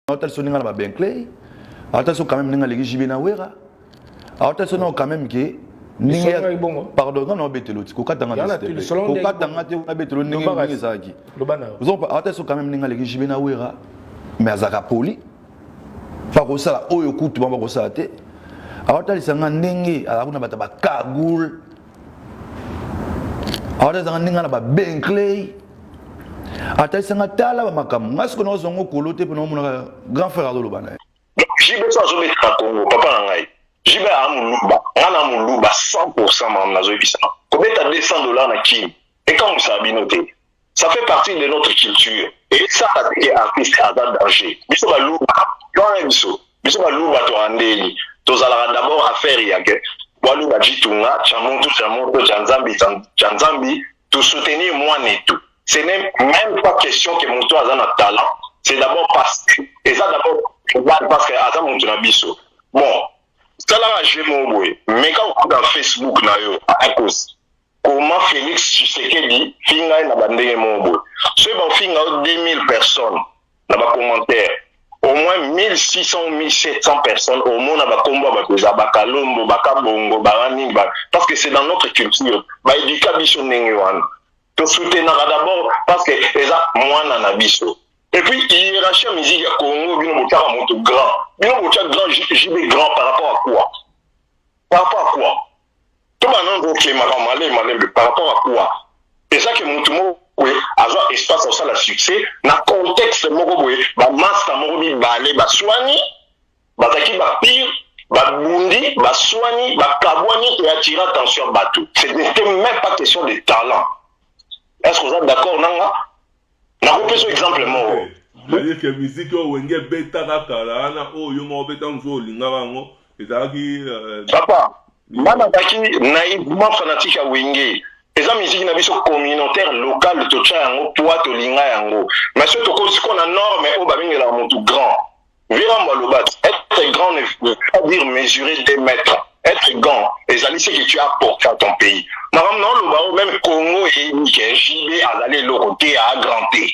Aotalisa ndenge na babenclay, aotalisa quand même ndenge aleki JB na Wera, aotalisa nao quand même ke ndenge, pardon, nga na obetelo ti kokatanga, kokatanga te, nabetelo ndenge ndenge ezalaki. Aotalisa quand même ndenge aleki JB na Wera, mais azalaka poli mpa kosala oyo kutu bango bakosala te. Aotalisa nga ndenge azalaka kuna bato bakagoule, aotalisa nga ndenge na babenclay, atalisa nga tala bamakambo. Nga sikoyo nazwa yango kolo te, mpona omonaka grand frère azoloba na ye. JB so azobetaka Kongo, papa na ngai, JB aa moluba, nga na moluba 100. Makambo nazoyebisa, kobeta 200 $ na Kini ekangwisaka bino te, ça fait partie de notre culture. Esala te ke artiste aza danger. Biso baluba wana, biso baluba toandeli, tozalaka d'abord affaire yake baluba jitunga tya muntu, tya moto, tya Nzambi, tya Nzambi, tosoutenir mwana etu. Ce n'est même pas question que moto aza na talent, c'est d'abord parce que eza d'abord parce que aza moto na biso. Bon, salaka jeu moko boye, meka kokuta Facebook na yo akosi comment Félix Tshisekedi finga ye na bandenge moko boye. Soki bafinga yo 2000 personnes na bacommentaire, au moins 1600 ou 1700 personnes omona bakombo ya bato eza bakalombo, bakabongo, banini, parce que c'est dans notre culture, baéduquer biso ndenge wana. Tosoutenaka d'abord parce que eza mwana na biso. Et puis hiérarchie ya musique ya Congo, bino botiaka moto grand, bino botia grand JB grand par rapport à quoi? Par rapport à quoi? To bana okemaka malembe malembe, par rapport à quoi? Eza ke motu moko boye azwa espace, osala succès na contexte moko boye, bamaster moko mibale baswani, bazalaki bapire, babundi, baswani, bakabwani, et attirer attention ya bato. Ce n'était même pas question de talent. Est ce que oza d'accord nanga? Nakopesa exemple moko. C'est-à-dire que musique oyo Wenge ebetaka kala wana, oyo yo moko obeta, mosusu olingaka yango, ezalaki Papa, nga nazalaki naïvement fanatique ya Wenge. Eza musique na biso communautaire locale, totya yango poa, tolinga yango. Mais soki tokomi sikoyo na norme oyo babengelaka motu grand, virambo aloba: être grand ne veut pas dire mesurer 2 mètres. Être grand ezali ce que tu apportes à ton pays. Makambo na oloba oyo, même Congo eyebi ke JB azali eloko te, aa grand te,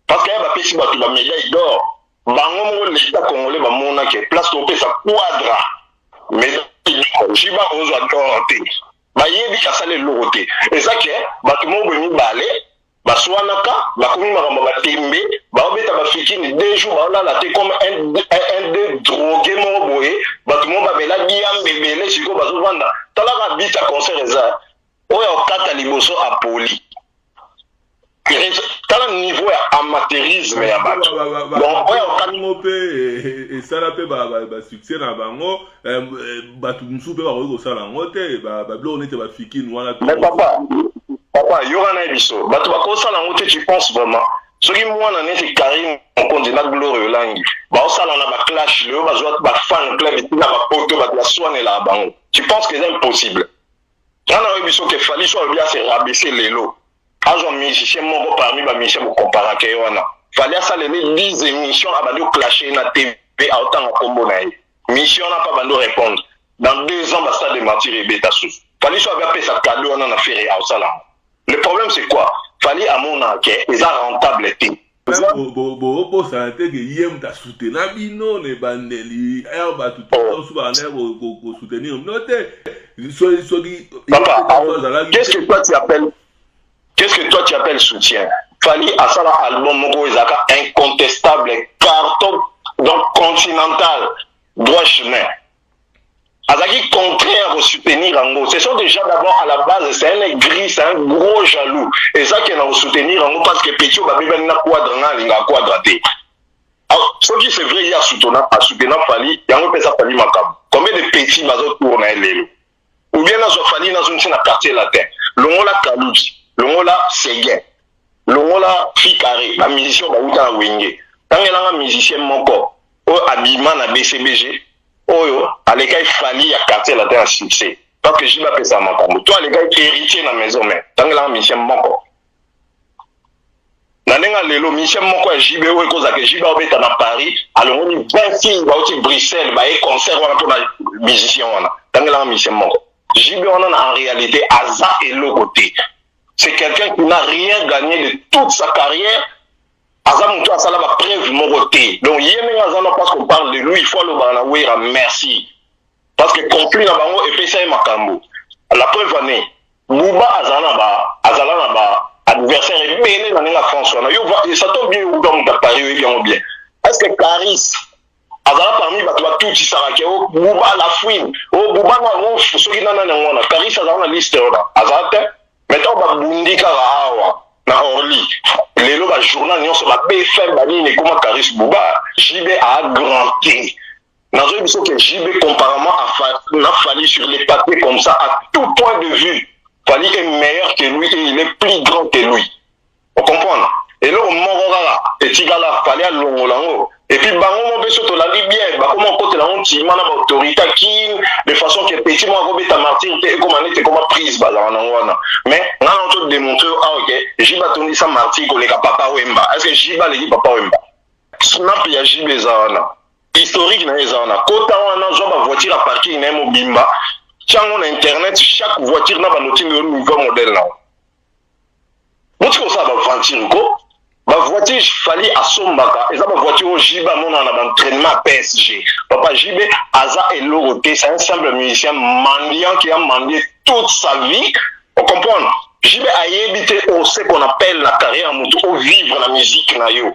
parce que ye bapesi bato bamédaille d'or, bango moko l'État congolais bamonake place topesa Quadra médaille d'or, JB akozwa d'or te. Bayebi kasala eloko te. Eza ke bato moko boye mibale baswanaka, bakomi makambo, batembe, baobeta bafikini 2 jours, baolala te comme un deux drogué moko boye. Bato moko babela diambe ebele, sikoyo bazovanda. Talaka bita concert eza oyo akata liboso apoli. Tala niveau ya amateurisme ya bato. Donc oyo bango mpe esala mpe basuccès na bango, bato mosusu mpe bakoki kosala yango te, babiloko neti bafikini wana. Mais papa, papa, yoka na ye, biso bato bakosala yango te. Tu penses vraiment soki mwana neti Karine Mokonzi na Gloire Olangi baosala na baclash lelo, bazwa bafan club etina bapoto, bato baswanelaka bango, tu penses que eza impossible? Nga na oyebi soki Fally so alobi ase rabaisser lelo, azwa musicien moko parmi bamusicien bokomparaka ye wana, Fally asaleli 10 émission, abandi oclashe na TV, aotanga nkombo na ye, mission wana mpe abandi répondre, dans 2 ans bastade de Martyr ebeta susu. Fally so abi apesa cadeau wana na Ferre, aosala yango. Le problème, c'est quoi? Fally amona ke eza rentable te. Bobosana te ke ye moto asutena bino na ebandeli ere, bato tosu bakandaki kosoutenir bino te soki Papa, qu'est-ce que toi tu appelles, qu'est-ce que toi tu appelles soutien? Fally asala album moko ezalaka incontestable, carton, donc continental, Droit chemin. Azalaki contraire kosoutenir yango? Ce sont déjà d'abord à la base, c'est un aigri, c'est un gros jaloux. Ezaki na kosoutenir yango parce que petit oyo babebani na Quadra, nga alingaka Quadra te. Soki c'est vrai ye asutena Fally, yango epesa Fally makambo. Combien de petits bazotour na ye lelo? Ou bien nazwa Fally, nazongisi na Quartier Latin, longola Kaluji, longola Seguin, longola Ficarré, bamusicien bauta na Wenge, ntangelanga musicien moko oyo abima na BCBG oyo alekaki Fally ya Quartier Latin ya succès, parce que JB apesaka makambo to alekaki Héritier na Maison Mère. Ntangelanga musicien moko na ndenge lelo, musicien moko ya JB oyo ekozaka JB aobeta na Paris, alongoli 20 filles bauti Bruxelles, baye concert wana mpona musicien wana. Ntangelanga musicien moko. JB wana na en réalité aza eloko te. C'est quelqu'un qui n'a rien gagné de toute sa carrière. Aza moto asala ba preuve moko te. Donc ye ndenge aza na parce qu'on parle de lui, il faut alobaka na Wera merci. Parce que conflit na bango epesa ye makambo. La preuve en est, Bouba azala na ba azala na ba adversaire ebele na ndenge ya France wana. Yo ça tombe bien oyo moto ya Paris oyebi yango bien. Est-ce que Caris azala parmi bato batutisaka ke o oh, Bouba la fouine, o oh, Bouba na ouf soki na nani yango wana. Caris azala na liste wana. Azala te. Mais ntango babundi kaka awa na Orly, lelo ba journal nyonso ba BFM ba nini ekoma Caris Bouba, JB a grand te. Nazoyebi biso que JB comparément à Fa, na Fally sur les papiers comme ça, à tout point de vue, Fally est meilleur que lui et il est plus grand que lui. O comprendre? Eloko moko kaka etikala Fally alongola yango. Et puis bango mo mpe so tolandi bien bakoma kokotela yango ntima na baautorité kin de façon que petit moko akobeta martyr te ekoma neti ekoma prise bazalaka nango wana. Mais nga na to démontrer yo awa ke JB atondisa martyr koleka Papa Wemba. Est-ce que JB aleki Papa Wemba? Snap ya JB eza wana. Historique na ye eza wana. Kota wana zwa ba voiture ya parking na ye mobimba tiango na internet chaque voiture na banotingi yo nouveau modèle na boti kosala ba voiture ko ba voiture Fally asombaka eza ba voiture oyo JB amonaka na ba entraînement ya PSG. Papa JB aza eloko te, c'est un simple musicien mendiant qui a mendié toute sa vie. On comprendre? JB ayebi te oyo ce qu'on appelle na carrière ya motu ovivre na musique na yo,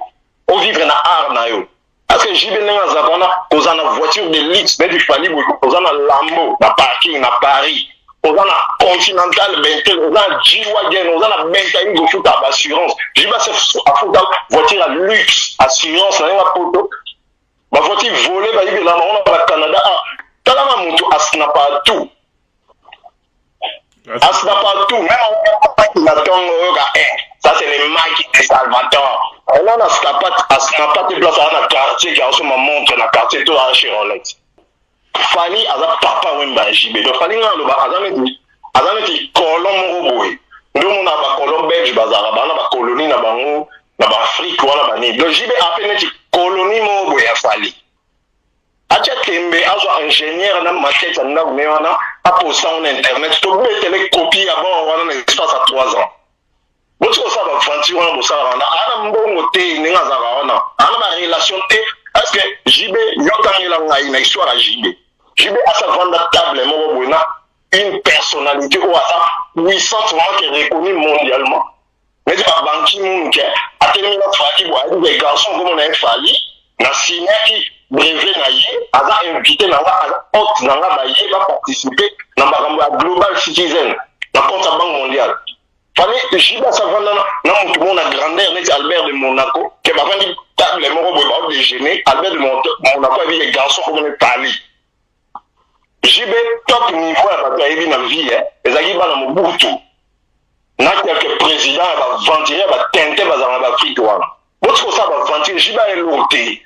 ovivre na art na yo. Parce que JB ndenge azalaka wana kozala na voiture de luxe neti Fally boye, oza na Lambo na parking na Paris, oza na Continental Bentley, oza na G-Wagon, oza na Bentley kofuta ba assurance. JB afuta voiture ya luxe assurance na ndenge poto ba voiture volée bayibela bango na ba Canada. Ah, tala na motu asnapa tout asnapa tout même na ntongo oyoka eh, ça c'est le Mike de Salvatore. Ona na snapa asnapa te place aza na quartier ke azosomba montre na quartier to aza chez Rolex. Fally aza papa Wemba ya JB. Donc Fally nga aloba aza neti colon moko boye. Nde omona ba colon belge bazalaka baa na ba colonie na bango na ba Afrique wana banini. Donc JB ape neti colonie moko boye ya Fally. Atia tembe azwa ingénieur na maquette ya ndako ne wana aposta ngo na internet tobetele copie ya bord wana na espace ya 3 ans. Boti kosala baaventure wana bosalaka wana aa na mbongo te ndenge azalaka wana aa na barelation te. Est ce que JB yo tangela ngai na histoire ya JB, JB asa vanda table moko boye na une personnalité oyo aza puissante vraiment ke reconnue mondialement neti ba Ban Ki-moon ke atelemi na Fally boye ayebi ke garçon komona ye Fally na signaki brevet na ye aza invité na nga aza hôte na nga baye baparticipe na makambo ya Global Citizen na compte ya Banque mondiale. Fally JB asavanda na motu moko na grandeur neti Albert de Monaco ke bavandi table moko boye bao déjeuner. Albert de Monaco ayebi ke garçon komona Fally JB top niveau ya bato ayebi na vie ezalaki bana Mobutu na quelque président ya baaventurier ya batinte bazala na baafrike wana. Boti kosala baaventure JB ayeloko te.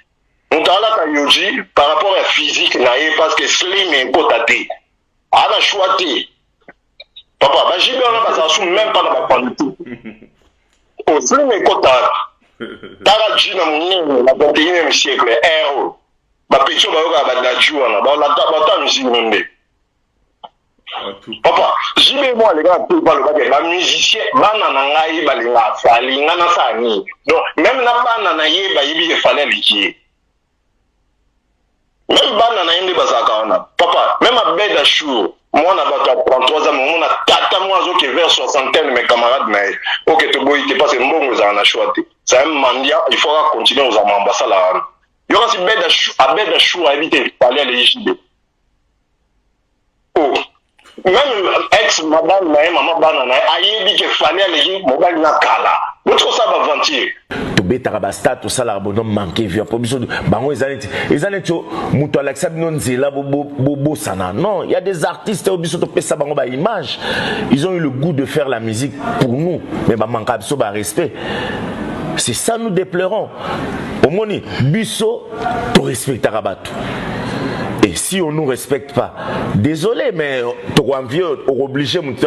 Moto alata yoji par rapport ya physique na ye parce que slim ekota te aa na choix te. Papa baJB wana bazala su même pas na bapantu o slim ekota. Tala ji na monene na 21e siècle ere oyo bapeti oyo bayokaka badaju wana balata bata musique no nde. Papa JB mo alekaka te balobaki bamusicien bana na ngai balingaka Fally nga nasala nini? Donc même na bana na ye bayebi ke Fally aleki ye. Même bana na ye nde bazalaka wana papa. Même Abed Achour mwana bato ya 33 ans momona tata moko azoke vers soixantaine mais camarade na ye oke toboyi te parce que mbongo ezala na choix te. C'est un mendiant, il faut kaka continuer kozala mambo asala wana. Yo kasi Abed Achour ayebi te Fally aleki JB. Oh, même ex madame na ye mama bana na ye ayebi ke Fally aleki mobali na kala. Boti kosala baaventure. Tobetaka bastade tosalaka bono manque vie mpo biso bango eza neti moto alakisa bino nzela bobosana. Non, il y a des artistes oyo biso topesa bango baimage, ils ont eu le goût de faire la musique pour nous, mais bamanka biso barespect. C'est ça nous déplorons. Omoni biso torespectaka bato et si on nous respecte pas, désolé, mais tokoenvie okooblige moto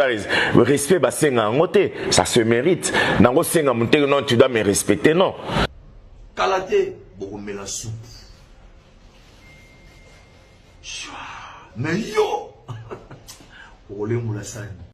respect basenga yango te, ça se mérite nango senga moto te. Non, tu dois me respecter, non. Kala te bokomela supu mais yo okolembola sani.